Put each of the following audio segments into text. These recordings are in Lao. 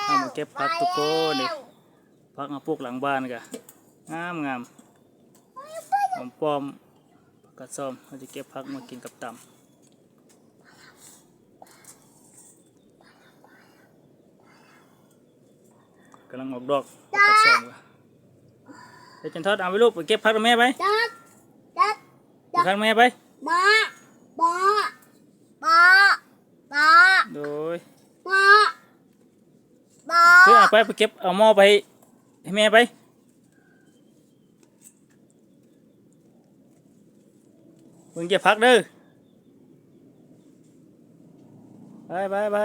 ເຮົາມາເກັບຜັກທຸກຄົນນີ້ ຜັກເຮົາປູກຫຼັງບ້ານກະງາມໆ ຫອມປ້ອມ ຜັກກາດຊອມ ເຮົາຈະເກັບຜັກມາກິນກັບຕຳ ກຳລັງອອກດອກ ຜັກກາດຊອມ. ເຮັດຈັນທອດ ເອົາໄປລູກ ໄປເກັບຜັກນຳແມ່ໄປ ເກັບຜັກນຳແມ່ໄປ ໂດຍ ເອີ ເອົາໄປ ໄປເກັບ ເອົາໝໍ້ໄປໃຫ້ແມ່ໄປ ເບິ່ງເກັບຜັກເດີ ໄປ ໄປ ໄປ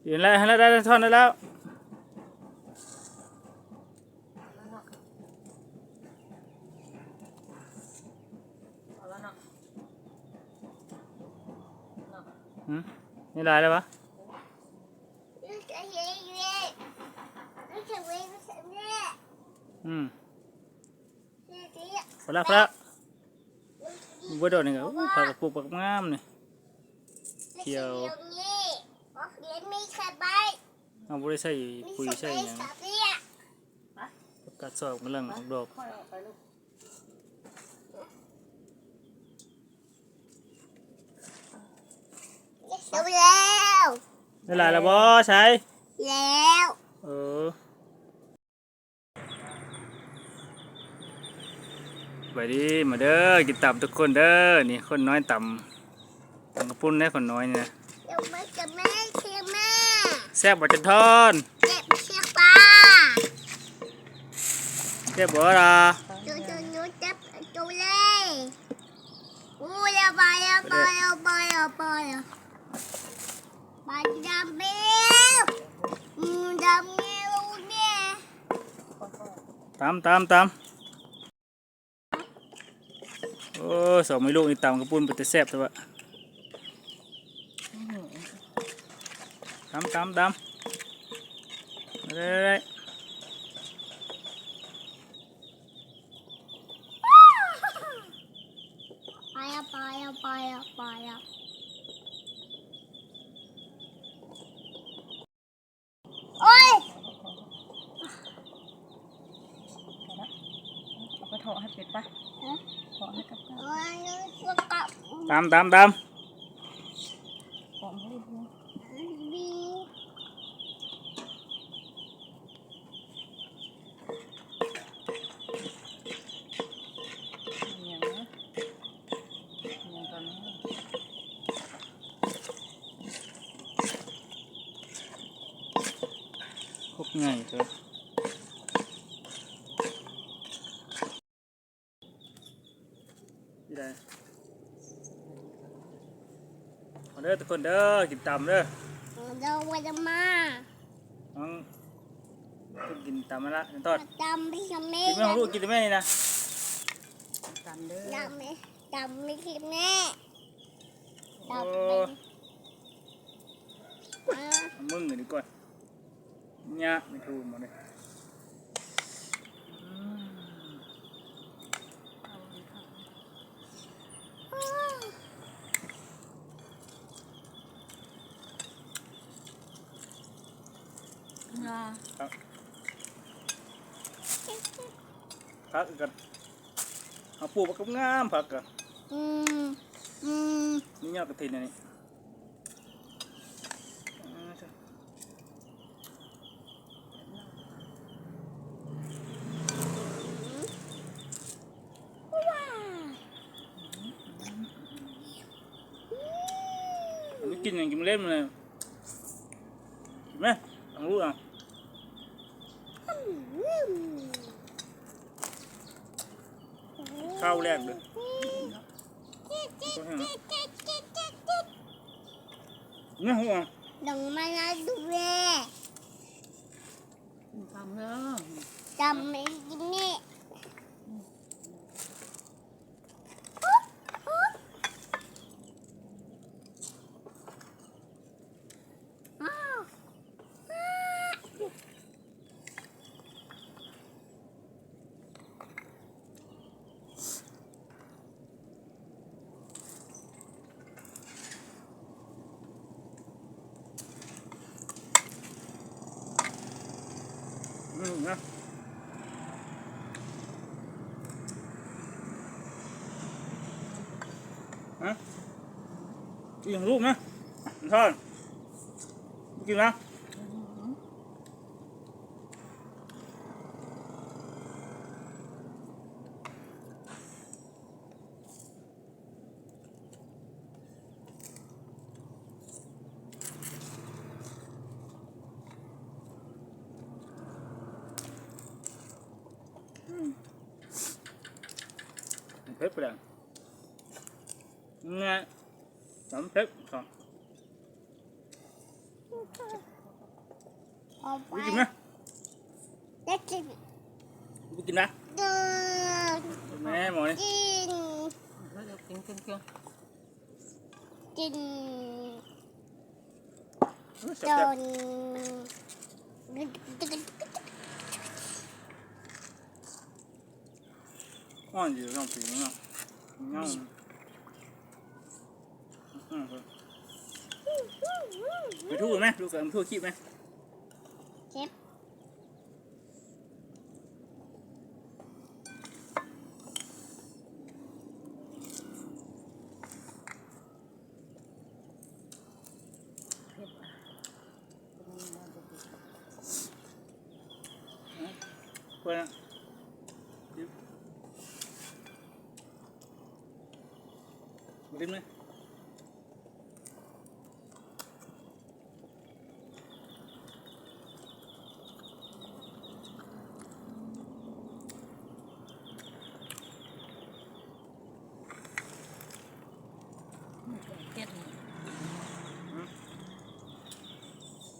ຢູ່ແລ້ວ ຫັ້ນແຫຼະ ໄດ້ ໄດ້ທ່ອນໄດ້ແລ້ວ. ຫືມ ນີ້ຫຼາຍແລ້ວຫວາ? ອືມ ພໍແລ້ວ ພໍແລ້ວ ບໍ່ດອກນີ້ກະ ໂອ້ ຜັກກະປຸກ ຜັກງາມນີ້ ຂຽວ ເຮົາບໍ່ໄດ້ໃສ່ປຸຍໃສ່ຫຍັງ ຜັກກາດຊອມກຳລັງອອກດອກ ໄດ້ຫຼາຍແລ້ວບໍ່ ໃສ່ ແລ້ວ ເອີ. ສະບາຍດີ ມາເດີ ກິນຕຳທຸກຄົນເດີ ນີ້ຄົນນ້ອຍຕຳ ຕຳກະປຸ້ນເດ້ຄົນນ້ອຍນີ້ນະ ແຊບບໍ່ຈັນທອນ? ແຊບບໍ່ລະ? ຕຳ ຕຳ ຕຳ ໂອ້ ສອງແມ່ລູກນີ້ຕຳກະປຸ້ນເປັນຕາແຊບແທ້ວະ ຕຳ ຕຳ ຕຳ ໄດ້ ໄດ້ ໄປລະ ໄປລະ ໄປລະ ໄປລະ ໂອ້ຍ ເອົາໄປເທາະໃຫ້ເປັດປະ ຮະ ເທາະໃຫ້ກັບ ໂອ້ຍ ຕຳ ຕຳ ຕຳ ຄົກໃຫຍ່ເກີນ. ມາເດີທຸກຄົນເດີ ກິນຕຳເດີ ເດີ ວ່າຈະມາ ນ້ອງກິນຕຳຫັ້ນລະ ຕຳ ກິນແມ່ ລູກກິນແມ່ນີ້ນະ ຕຳເດີ ຕຳ ຕຳ ຕຳ ຕຳ ໂອ້ ມຶງກັນດີກວ່າ ຍາກໄປໂທມາເລີຍ ອືມ ຜັກ ຜັກກະ ເຮົາປູກບັກງາມ ຜັກກະ ອືມ ອືມ ນີ້ຍອດກະຖິນອັນນີ້ ອັນນີ້ກິນຫຍັງ ກິນເລັບມັນເລີຍ ກິນໄໝ ລອງດູເອົາ. ຄາວແລກເດີ ນີ້ຫົວ ດອກໄມ້ລາດູແລ ຕຳເດີ ຕຳໃຫ້ກິນນີ້. ອ ກິນລູກນະ ທອດ ກິນນະ. ເຜັດປານໃດ? ແນ່ ສຳເພັດ ເອົາໄປ ໄປກິນໄໝ? ໄດ້ກິນ ໄປກິນນະ ເດີນ ແມ່ໝໍນີ້ ກິນ ກິນ ກິນ ກິນ ໂອ້ຍ ແຊບໆ ຈົນ ອ່ອນຢູ່ ລອງກິນເນາະ ຍັງ ອືມ ໄປທູດໄໝ ລູກ ໄປທູດຄລິບໄໝ ເຈັບ ເຜັດ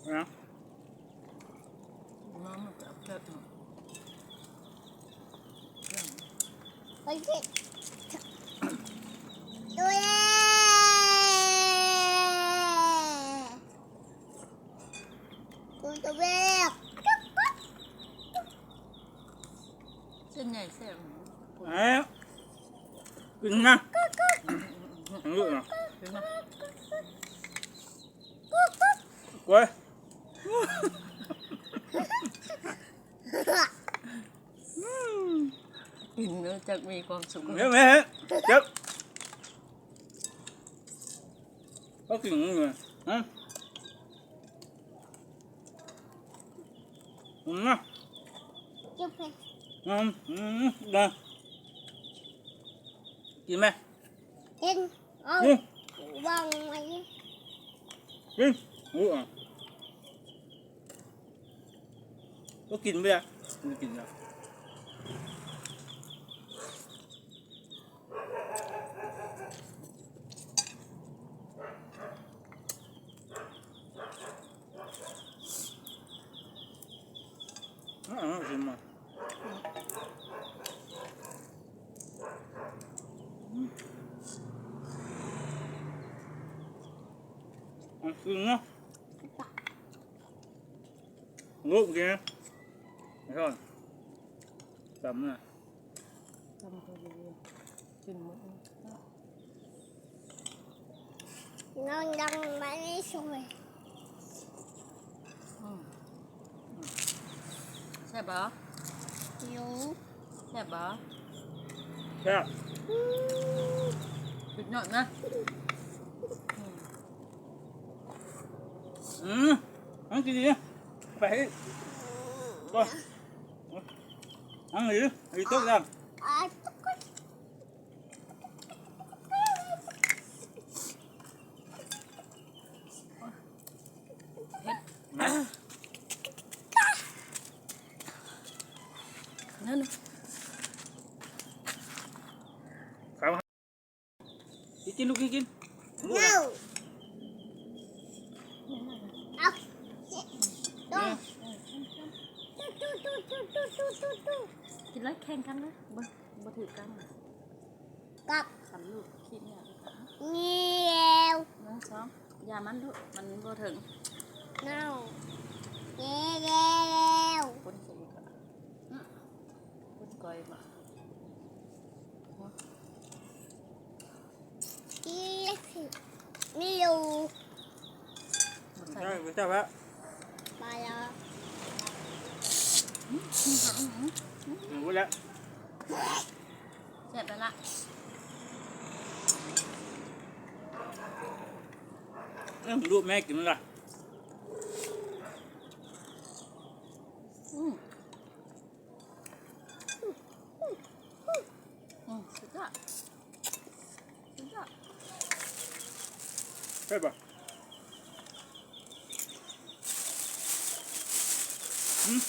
ນະ ນ້ຳມັນຈະເຜັດເນາະ ໄປຊິ ໂຕແລກ ໂຕແລກ ເສັ້ນໃຫຍ່ແຊບ ເອົາ ກິນນະ ກິນນະ ໂອ້ຍ ກິນແລ້ວຈັກມີຄວາມສຸກ ເຮັດ ເຮັດ ເຈັບ ເຮົາກິນຢູ່ ຮະ ອືມ ນະ ເຈັບເຜັດ ອືມ ອືມ ນະ ກິນໄໝ? ກິນ ເອົາ ກິນ ວາງໄວ້ ກິນ ໂອ້ ກໍກິນໄປລະ ກິນລະ ອືມ ອືມ ຊິມມາ ອືມ ກິນເນາະ ລູກກິນ ໄປກ່ອນ ຕຳນະ ຕຳ ກິນໝົດ ນ້ອງຍັງບໍ່ໄດ້ຊ່ວຍ ອືມ ແຊບບໍ່? ຫິວ ແຊບບໍ່? ແຊບ ອືມ ສຸດຍອດນະ ອືມ ມັນກິນດີນະ ໄປ ໄປ ອັນນີ້ ອັນນີ້ຕົກແລ້ວ ເຜັດ ນັ້ນ ກິນ ກິນ ລູກ ກິນ ກິນ ເອົາ ເອົາ ກິນແລ້ວແຂ່ງກັນນະ ບໍ່ ບໍ່ຖືກກັນ ກັບ ຄັນລູກຄິດແລ້ວ ແລ້ວ ໜຶ່ງ ສອງ ຢ່າມັນລູກ ມັນບໍ່ເຖິງ ແລ້ວ ແລ້ວ ຄົນໃສ່ອີກ ອືມ ຄົນກ້ອຍບໍ່? ອີກ ມີຢູ່ ບໍ່ໃສ່ ບໍ່ໃສ່ ບໍ່ໃສ່ລະ ໄປລະ ອືມ ອືມ ອືມ ອືມ ແຊບແລ້ວລະ. ເອີ ລູກແມ່ກິນມັນລະ ອືມ ອືມ ສຸດຍອດ ສຸດຍອດ ແຊບບໍ່? ຫືມ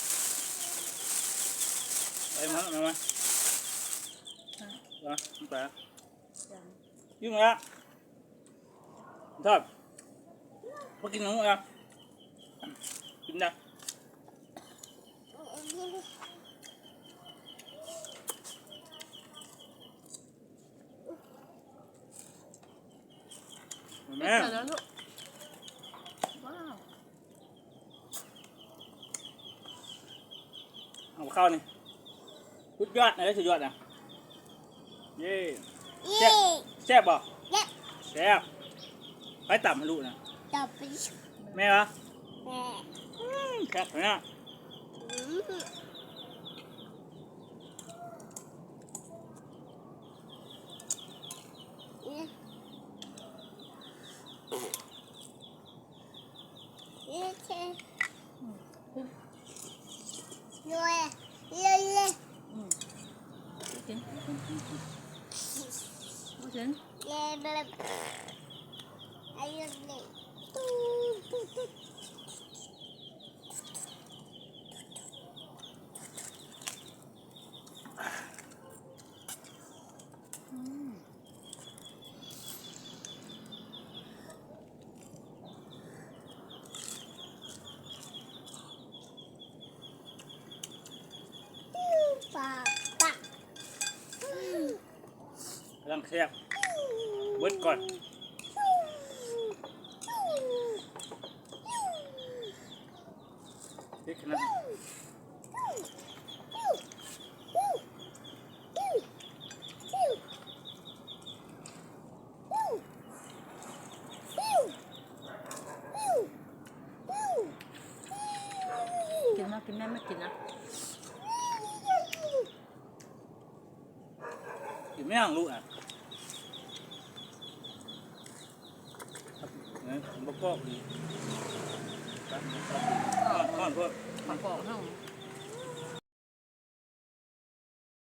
ໄປມາ ມາ ມາ ມາ ໄປ ຈັ່ງ ຍິງລະ ທອດ ບໍ່ກິນຫຍັງລະ ກິນນະ ແມ່ ເປັນແລ້ວລູກ ວ້າວ ເອົາເຂົ້ານີ້ ສຸດຍອດນະ ໄດ້ສຸດຍອດນະ ເຢ້ ເຢ້ ແຊບ ແຊບບໍ່? ແຊບ ແຊບ ໃຜຕຳໃຫ້ລູກນະ? ຕຳ ແມ່ຫວາ? ແມ່ ອືມ ແຊບນະ ອືມ ກຳລັງແຊບ ເບິດກ່ອນ ເຮັດຂະໜາດ ກິນມາ ກິນແມ່ ມາກິນນະ. ກິນແມ່ງລູກນະ ເອີ ບໍ່ກອກດີ ຮ້ອນ ຮ້ອນໂພດ ປາກອກເຮົາ.